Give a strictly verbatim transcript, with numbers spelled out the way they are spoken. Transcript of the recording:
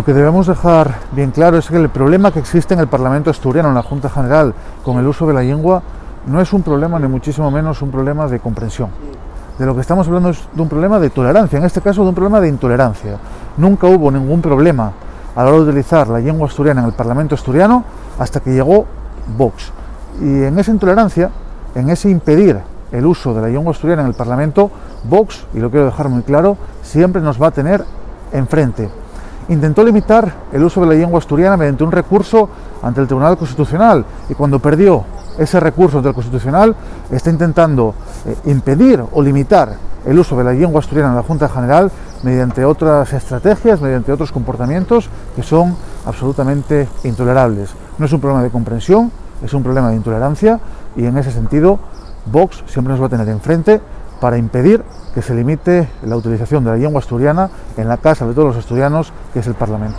Lo que debemos dejar bien claro es que el problema que existe en el Parlamento asturiano, en la Junta General, con el uso de la lengua, no es un problema, ni muchísimo menos un problema de comprensión. De lo que estamos hablando es de un problema de tolerancia, en este caso de un problema de intolerancia. Nunca hubo ningún problema a la hora de utilizar la lengua asturiana en el Parlamento asturiano hasta que llegó Vox. Y en esa intolerancia, en ese impedir el uso de la lengua asturiana en el Parlamento, Vox, y lo quiero dejar muy claro, siempre nos va a tener enfrente. Intentó limitar el uso de la lengua asturiana mediante un recurso ante el Tribunal Constitucional, y cuando perdió ese recurso ante el Constitucional, está intentando eh, impedir o limitar el uso de la lengua asturiana en la Junta General mediante otras estrategias, mediante otros comportamientos que son absolutamente intolerables. No es un problema de comprensión, es un problema de intolerancia, y en ese sentido Vox siempre nos va a tener enfrente para impedir que se limite la utilización de la lengua asturiana en la casa de todos los asturianos, que es el Parlamento.